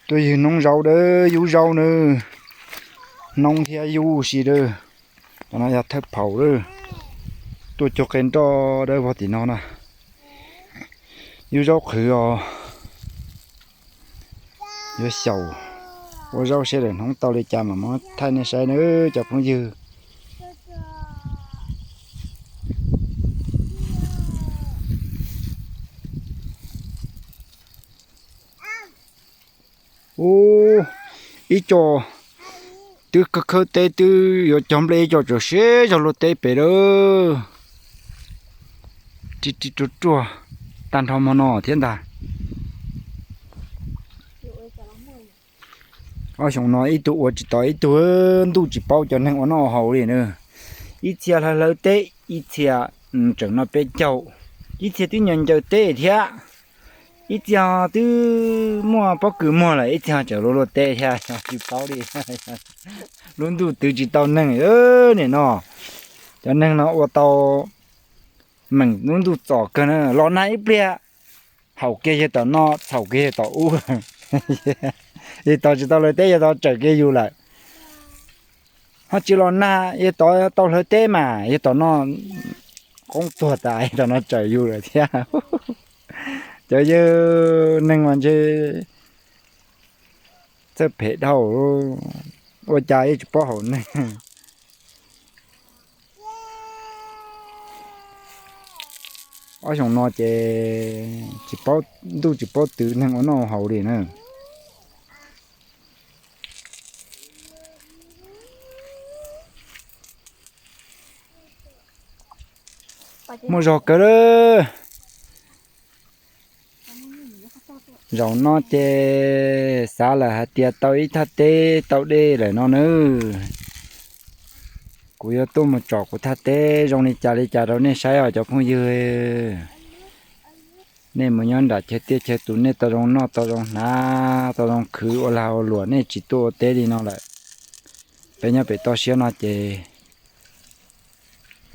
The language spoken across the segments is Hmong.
Tuaj ywg noob zaub dawb, yub zaub na, noob thiab yub si dawb. Cov no yog thawj phaum dawb. Tuaj cog qe nroj dawb vog tim no na. Yub zaub qhwv os. Yuav xyaum ua zaub seb lawm hnub tau li cas mam muab thaij nej saib nawb cov phooj ywg. Ub, ib co twb khawb khawb teb twb yuav cog nplej, ib co tseem siab zog luaj teb pem lawm. Ri ri ruaj ruaj tag nrho hmo no thiab ntag. Ob xyoos no ib tug ua tsis tau ib tug, ntuj tsis paub cov neeg ua noj ua haus li na. Ib txhia hlawv hlawv teb, ib txhia tseem noj peb caug, ib txhia twb ncaws ncaws teb thiab. Ib txhia twb muaj pob kws muag lawm, ib txhia tseem luaj luaj teb thiab, tsis paub li. Lub ntuj twv tsis tau neeg nim no. Cov neeg no ua tau meem lub ntuj txom kawg na, los nag ib pliag, haum kiag yawg tom no, txhaum kiag yawg tom ub. Yawg tom tsis tau hlawv teb, yawg tom tsawm kiag yus lawm. Ho tsis los nag, yawg tom tau hlawv teb mas yawg tom no qoob tuag tas, yawg tom no tsawm yus lawm thiab. Cov yawg neeg mas ntshe txawj phem dhau, ua cas yeej tsis paub haum neeg. Ob xyoos no ces tsis paub, ntuj tsis paub twv neeg ua noj haus li na. Muaj zog kawg lawm. Zaum no ces xav lawm hais tias tau ib thaj teb tau dej lawm no nawb. Kuv yuav tuaj mus tsom kuv thaj teb zoo li cas li cas rau nej saib os cov phooj ywg. Nej mus nyob nram chaw tiaj chaw tus nej tau zoo noj tau zoo hnav tau zoo khwv ua lag ua luam, nej tsis tuaj ua teb li no lawm. Peb nyob pem toj siab no ces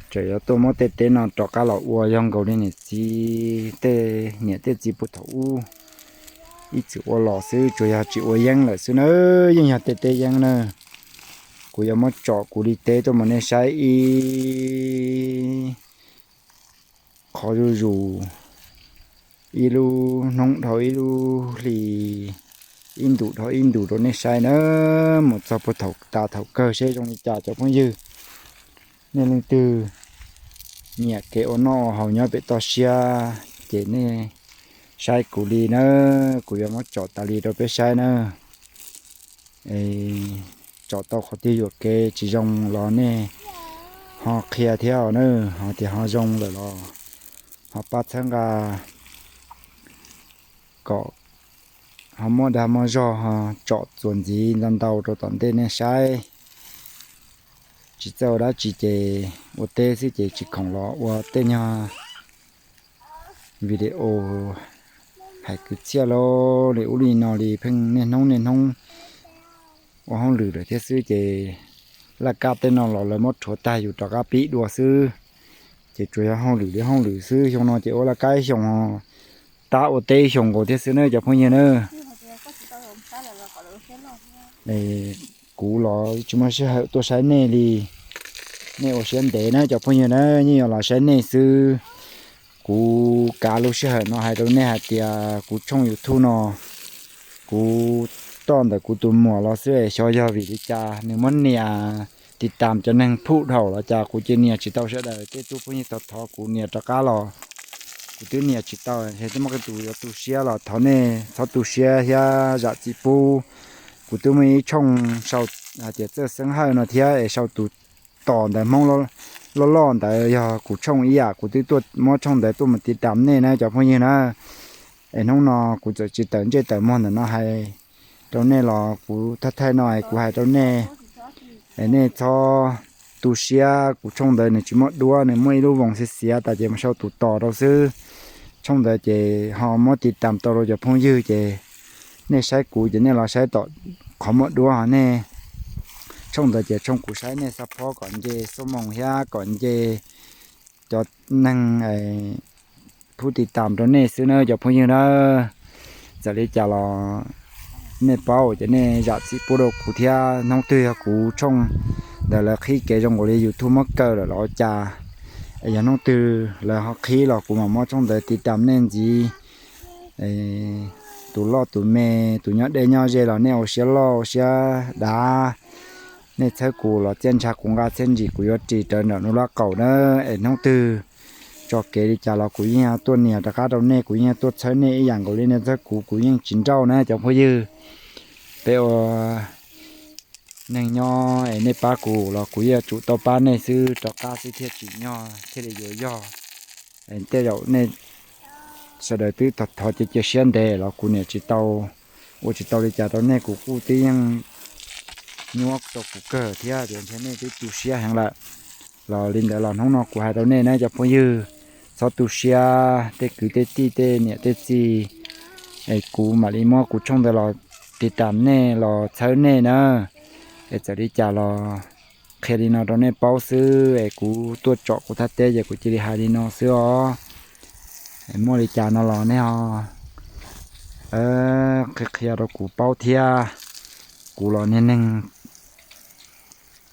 tseem yuav tuaj muab tej teb no rov qab los ua yog nkaus li niam txiv tej, niam tej txiv puag thaum ub ib txwm ua los xwb, tsuas yog tsis ua yeeb lawm xwb na, yeej yog tej teb yeeb na. Kuv yuav muab tsom kuv li teb tuaj mus nej saib ib qho zuj zus, ib lub hnub dhau ib lub hli, ib ntus dhau ib ntus rau nej saib na, mus txog puag thaum tas thaum kawg seb zoo li cas cov phooj ywg. Nej leej twg nyiam kev ua noj ua haus nyob pem toj siab ces nej saib kuv li na, kuv yuav muab tsom tas li rau peb saib na. Tsom tau qhov twg yuam kev tsis zoo los nej ho qhia thiab os na, ho tias ho zoo lawm los ho pab txhawb nqa kom ho muaj dag muaj zog ho tsom txuas ntxiv ntau ntau rau tom ntej nej saib. Tsis txawj ua dab tsi ces ua teb xwb ces tsis khoom los ua tej nyuag video hais kwv txhiaj li ub li no li, pheej niaj hnub niaj hnub ua hauj lwm lawm thiab xwb ces laj kab tej no los lawv muab rhuav tag yus rov qab pib dua xwb. Ces tsuas yog hauj lwm li hauj lwm xwb. Xyoo no ces ua laj kab ib xyoos, tab ua teb ib xyoos nkaus thiab xwb na cov phooj ywg na. Kuv los tsis muaj sij hawm tuaj saib nej li. Nej ua siab ntev na cov phooj ywg na, yeej yuav los saib nej xwb. Kuv kav lub sij hawm no hais rau nej hais tias kuv tshooj YouTube no kuv toj ntawm kuv tus muam los xwb es xyov yog vim li cas nws muab nias tiv tam cov neeg phuj dhau los cas kuv cia nias tsis tau sawv daws. Tej tub phooj ywg thov thov kuv nias rov qab los kuv twb nias tsis tau, es twb muaj qee tus yuav tu siab los thov nej txhob tu siab thiab zam txim pub. Kuv twb muaj ib tshooj sau hais tias Txawj Xeeb Hawj no thiab es sau tus tos ntawv Hmoob loj loj ntawd yog kuv tshooj ib yam, kuv twb tuaj muab tshooj ntawd tuaj mus tiv tam nej na cov phooj ywg na. Es hnub no kuv txawm tsis tawm ntsej tawm muag ntawm no hais rau nej los kuv thaij thaij no es kuv hais rau nej, es nej txhob tu siab. Kuv tshooj ntawd nws tsis muaj duab, nws muaj ib lub voos xiav xiav tas ces mus sau tus tos rau xwb. Tshooj ntawd ces ho muab tiv tam tau rau cov phooj ywg ces nej saib kuv ces nej los saib tom qhov muaj duab ho nej. Tshooj ntawd ces tshooj kuv saib nej xab phob kom nce xuab moos thiab kom nce cov neeg pub tiv tam rau nej xwb na cov phooj ywg na. Txawm li cas los nej paub ces nej zam txim pub rau kuv thiab. Hnub twg yog kuv tshooj ntawd lawv qhib kev zoo nkaus li YouTube muab kaw lawm los ua cas, es yog hnub twg lawv ho qhib los kuv mam muab tshooj ntawd tiv tam nej ntxiv. Tus loj tus me, tus nyob deb nyob ze los nej ua siab loj ua siab dav. Nej txhawb kuv los txiaj ntsha kuv nqa txiaj ntsim kuv yuav ris rawv nram nws lab qaum na. Es hnub twg tso kev li cas los kuv yeej tuaj nias rov qab rau nej, kuv yeej tuaj txhawb nej ib yam nkaus li nej txhawb kuv, kuv yeej tsis nrauj na cov phooj ywg. Peb ua neeg nyob es nej pab kuv los kuv yeej yuav tsum tau pab nej xwb rov qab xwb thiaj tsim nyog thiaj li yuav yog. Tej zaum nej sawv daws twb thov cia cia siab ntev los kuv niam tsis tau ua tsis tau li cas rau nej, kuv kuj twb yeej nyuaj rau kuv kawg thiab tias ntshe nej twb tu siab heev lawm. Los li ntawd los hnub no kuv hais rau nej na cov phooj ywg, txhob tu siab tej kwv tej tij tej niam tej txiv, es kuv mam li muab kuv tshooj ntawd los tiv tam nej los txhawb nej na. Es txawm li cas los qhia li no rau nej paub xwb, es kuv tuaj tsom kuv thaj teb ces kuv cia li hais li no xwb os. Muaj li cas no los nej ho qhia qhia rau kuv paub thiab. Kuv los niag neeg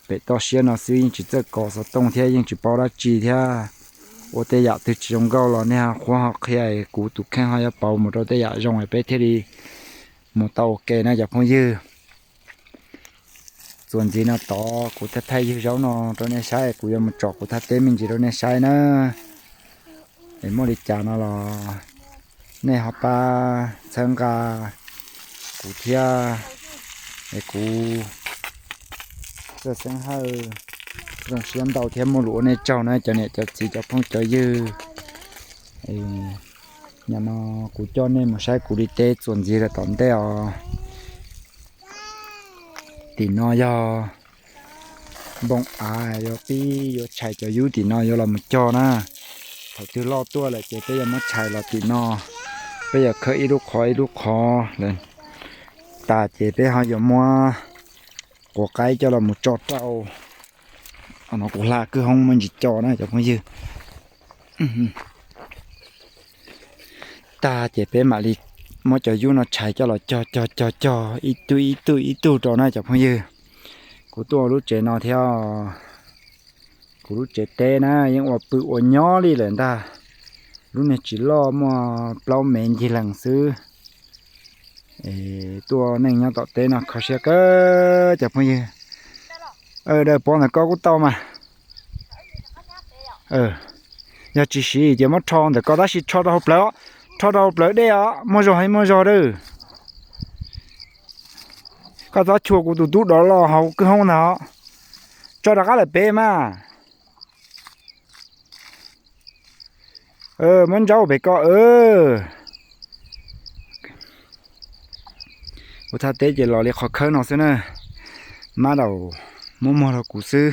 pem toj siab no xwb yeej tsis txawj kos xov tooj thiab yeej tsis paub dab tsi thiab. Ua tej yam twg tsis zoo nkauj los nej ho qhuab ho qhia, kuv tus kheej ho yuav pauv mus rau tej yam zoo peb thiaj li mus tau ua ke na cov phooj ywg. Txuas ntxiv no tod kuv thiaj thaij ywg zaub no rau nej saib, kuv yuav mus tsom kuv thaj teb me ntsis rau nej saib na. Es muaj li cas no los nej ho pab txhawb nqa kuv thiab, es kuv txawj xeeb hawj zoo siab ntau thiab muaj lus ua nej tsaug na cov niam cov txiv cov phooj cov ywg. Nim no kuv coj nej mus saib kuv li teb txuas ntxiv rau tom ntej os. Tim no yog npoo av yuav pib yuav tshais cov yub tim no yuav los mus cog na. Thaum twg loj tuaj lawm ces peb yuav muab tshais los tim no, peb yuav khawb ib lub qhov ib lub qhov lawm tas ces peb ho yuav muab quav qaib coj los mus tso rau. No kuv hla kwj hoob muaj ntsis co na cov phooj ywg. Tag ces peb mam li muab cov yub no tshais coj los cog cog cog cog ib tug ib tug ib tug rau na cov phooj ywg. Kuv tuaj ua lub tsev no thiab, kuv lub tsev teb na yeej ua pw ua nyob li lawm ntag. Lub niag tsis loj muaj plaub mev ncig lees xwb. Tuaj neej nyob tom teb no kho siab kawg cov phooj ywg. Daws pob ntawm koj kuj tau mas. Yog tsis siv ces muab rho ntawm ko tab sis rho rau hauv plawv, rho rau hauv plawv dej os, muaj zog heev muaj zog dawb. Koj txhob chua kuv tus tub dov los hauv kwj hoob ntag. Tso rov qab lawm pem mas. Muab ntsaub pem ko. Kuv thaj teb ces los li qhov khawb no xwb na. Mab daum muab muag rau kuv xwb.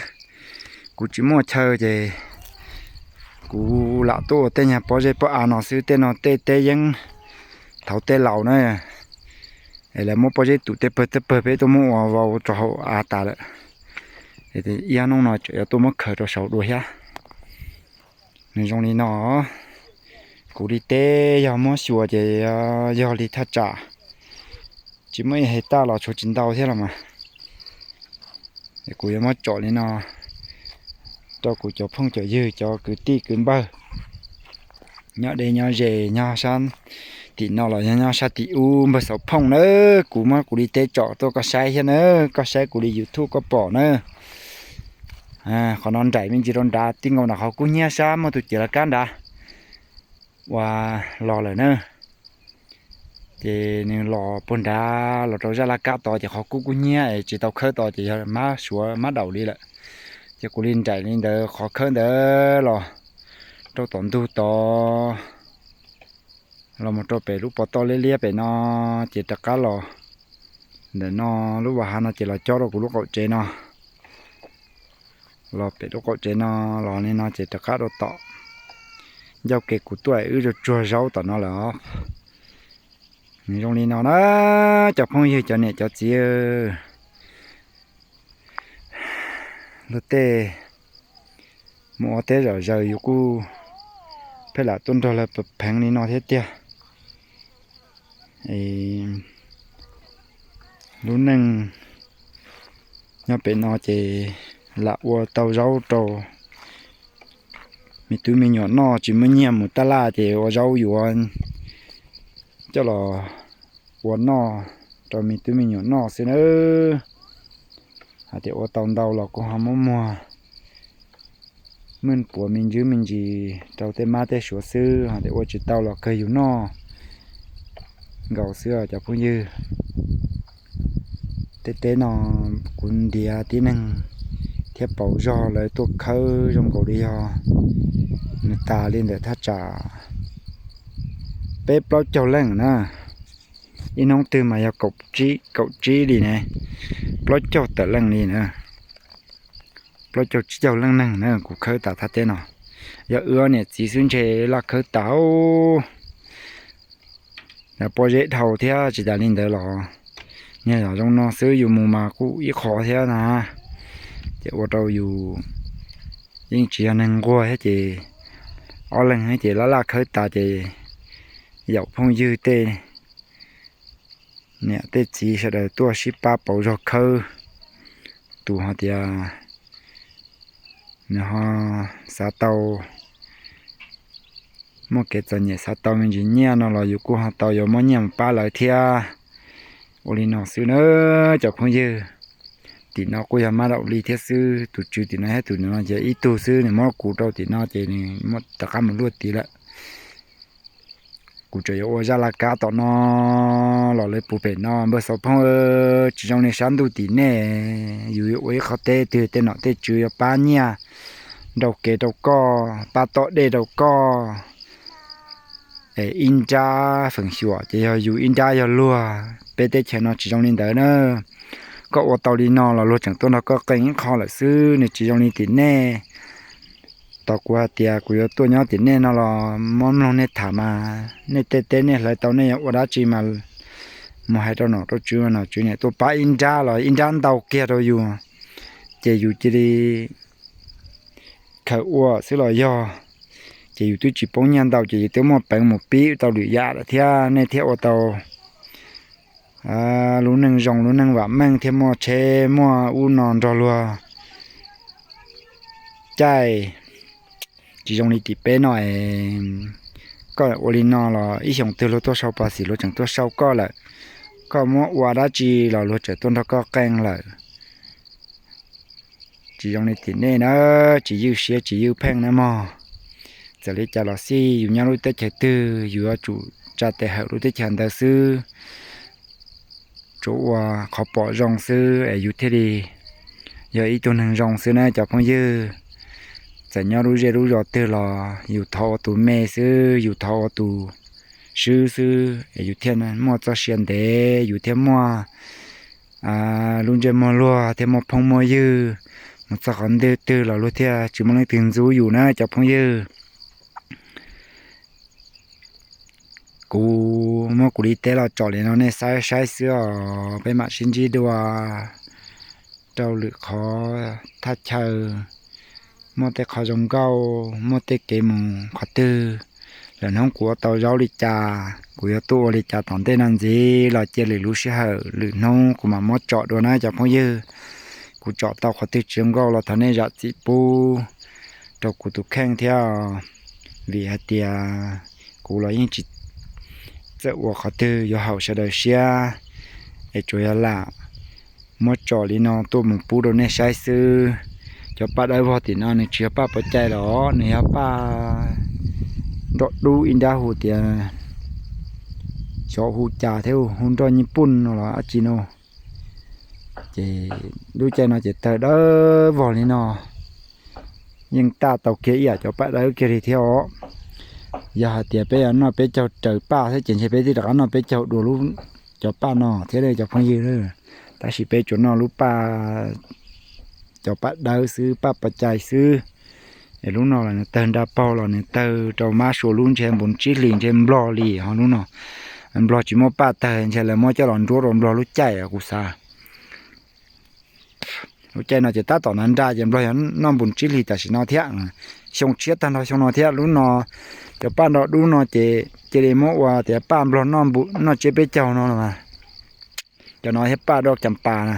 Kuv tsis muaj chaw ces kuv lam tuaj ua tej nyuag pob zeb pob av no xwb. Tej no tej teb yeeb thaud tej laus na, es lawv muab pob zeb tus tej pawg tej pawg peb tuaj muab ua vau rau hauv av tas lawm. Ib hnub no tseem yuav tuaj muab khaws rau saud dua thiab. Nws zoo li no, kuv li teb yog muab xyuas ces yog li thaj tsam tsis muaj ib hais taj los tshuav tsis ntau thiab los mas. Kuv yuav muab tsom li no rau kuv cov phooj cov ywg cov kwv tij kwv npawg nyob deb nyob ze, nyob sab tim no los yog nyob sab tim ub npawg Xauv Phooj na. Kuv muab kuv li teb tsom tuaj koj saib thiab na, koj saib kuv li YouTube koj pom na. Qhov no nraim me ntsis rau nrad, tij nkaus nram qhov kub hnyiab sab muaj tus ciav laj kab nrad uas los lawm na. Ces nws los puag nrad los rau zaj laj kab tod ces qhov kub kub hnyiab es tsis tau khawb tod ces yog mab suav mab daum li lawm. Ces kuv li nraim li ntawd qhov khawb ntawd los rau tom ntug tod, los mus rau pem lub pov toj liab liab pem no, ces rov qab los ntawm no lub vas hav no ces los cob rau kuv lub qaum tsev no. Los pem lub qaum tsev no, los li no ces rov qab rau tom ncauj kev kuv tuaj wb tsuag tsuag zaub tom no lawm os. Nws zoo li no na, cov phooj ywg cov niam cov txiv. Luag tej mus ua teb zom zaws yus kuj pheej lam tuaj nrog lawv pheev li no thiab tiag. Lub neej nyob pem no ces lam ua tau zaub rau me tub me nyuam noj, tsis muaj nyiaj mus taj laj ces ua zaub yuav coj los ua noj rau me tub me nyuam noj xwb nawb. Hais tias ua tau ntau los kuj ho muab muag mej puav me ntsis me ntsis rau tej mab tej suav xwb, hais tias ua tsis tau los kawg yus noj nkaus xwb os cov phooj ywg. Tej teb no kuv ntiav tib neeg thiab pauv zog lawv tuaj khawb zoo nkaus li yog nws tas li ntawm thaj tsam peb plaub caug leej na. Ib hnub twg mas yog kaum tsib li ne, plaub caug tawm leej li na, plaub caug tsib caug leej neeg na kuv khawb tas thaj teb no. Yog wb niam txiv xwb ntshe laj khawb tas. Pob zeb dhau thiab tsis tas li ntawd los niag zom zoo no xwb yus mus mas kuj ib qho thiab na. Ces ua rau yus yeej tsis yog neeg nquag thiab ces ob leeg ces laj laj khawb tas ces yaum phooj ywg tej niam tej txiv sawv daws tuaj sib pab pauv zog khawb. Tus ho tias nws ho xav tau, muaj kev txom nyem xav tau me ntsis nyiaj no los yus kuj ho tau yuav muab nyiaj mus pab lawv thiab. Ua li no xwb na cov phooj ywg. Tim no kuj yog Mab Daum Lis thiab xwb, tus tswv tim no thiab tus no ces ib tug xwb, nws muab kuv rau tim no ces nws rov qab mus luaj tid lawm. Kuv tseem yuav ua zaj laj kab tom no los lawv puag pem no npawg Xauv Phooj, tsis zoo li sab ntuj tim nej. Yus yuav ua ib qho teb twg tej nom tej tswv yuav pab nyiaj nrau kev rau koj, pab tob dej rau koj. Es ib nrab feem xyuam ces yog yus ib nrab yog luag. Peb teb chaws no tsis zoo li ntawd na. Koj ua tau li no los luag tseem tuaj nrog koj qee ib qho lawm xwb, nws tsis zoo li tim nej. Tos kuv hais tias kuv yuav tuaj nyob tim nej no los muab mloog nej tham mas nej tej teb nej hlawv tau nej yuav ua dab tsi mas mus hais rau nom rau tswv, nom tswv niam tuaj pab ib nrab los ib nrab ntau kiag rau yus, ces yus cia li khaws ua xwb los yog. Ces yus twb tsis poob nyiaj ntau ces yus twb muaj peev mus pib tau lwm yam lawm thiab, nej thiaj ua tau lub neej zoo lub neej vam meej thiab muaj tsheb muaj ub no nrog luag caij. Tsis zoo li tim peb no es koj ua li no los ib xyoos twg luag tuaj sau pas xim luag tseem tuaj sau koj lawm. Koj muab ua dab tsi los luag tseem tuaj nrog koj qee lawm. Tsis zoo li tim nej na, tsis ywj siab tsis ywj pheej na mog. Txawm li cas los xij yus nyob lub teb chaws twg yus yuav tsum tsa tes hawm lub teb chaws ntawd xwb. Tsuas ua qhov pom zoo xwb es yus thiaj li yog ib tug neeg zoo xwb na cov phooj ywg. Txawm nyob lub zej lub zos twg los yus thov ua tus me xwb, yus thov ua tus swb xwb es yus thiaj muaj txoj sia ntev, yus thiaj muaj lub ntsej muag luag thiab muaj phooj muaj ywg. Mus txog qhov twg twg los luag thiaj tsis muaj leej twg ntxub yus na cov phooj ywg. Kuv muab kuv li teb los tsom li no nej saib saib xwb os, peb mam sib ntsib dua rau lwm qhov thaj chaw, muaj tej qhov zoo nkauj, muaj tej kev mus qhov twg. Lwm hnub kuv ua tau zaub li cas, kuv yuav tuaj ua li cas tom ntej no ntxiv los cia lwm lub sij hawm lwm hnub kuv mam muab tsom dua na cov phooj ywg. Kuv tsom tau qhov twg tsis zoo nkauj los thov nej zam txim pub rau kuv tus kheej thiab, vim hais tias kuv los yeej tsis txawj ua qhov twg yuav haum sawv daws siab, es tsuas yog lam muab tsom li no tuaj mus pub rau nej saib xwb. Cov paj dawb vog tim no nws tsis yog paj pov cai los nws yog paj nroj dub ib nrab hu tias xyov hu cas thiab hu nroj nyij puj no los dab tsi no. Ces lub caij no ces tawg dawb vog li no, yeej taj tau kiag ib yam cov paj dawb kiag li thiab os. Yog hais tias peb yuav noj peb caug raws paj thiab ces ntshe peb twb rov qab noj peb caug dua lub cov paj no thiab cov phooj ywg. Tab sis peb tsuas noj lub paj, cov paj dawb xwb, paj pov cai xwb. Es lub no los nws tawg nra paug los nws tawg rau mab sua lub ntshe npaum tsib hlis ntshe nplog li ho lub no. Nplog tsis muaj paj tawg ntshe lawv muab coj los nruab rau nplog lub caij kuv xav. Lub caij no ces tab tom nrag nrag ces nplog yog noj npus tsib hlis tam sim no thiab. Xyoo tshiab tag nrho xyoo no thiab. Lub no cov paj nroj dub no ces cia li muab ua tias paj nplog noj tsiab peb caug no los mas. Cov no thiab paj doj cas pas na.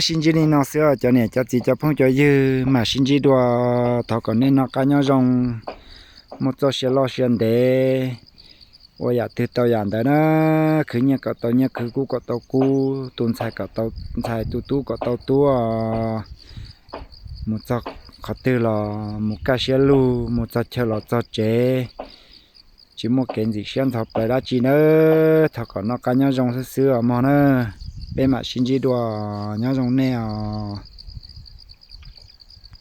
Sib ntsib li no xwb os cov niam cov txiv cov phooj cov ywg, mam sib ntsib dua. Thov kom nej noj qab nyob zoo, muaj txoj sia loj sia ntev, ua yam twg tau yam ntawd na, khwv nyiaj kom tau nyiaj, khwv kub kom tau kub, tu ntxhais kom tau ntxhais, tu tub kom tau tub. Mus txog qhov twg los mus kaj siab lug, mus txog chaw los txog tsev, tsis muaj kev ntxim siab ntxhov plawv dab tsi nawb. Thov kom noj qab nyob zoo xwb xwb os mog na. Peb mam sib ntsib dua, nyob zoo nej os.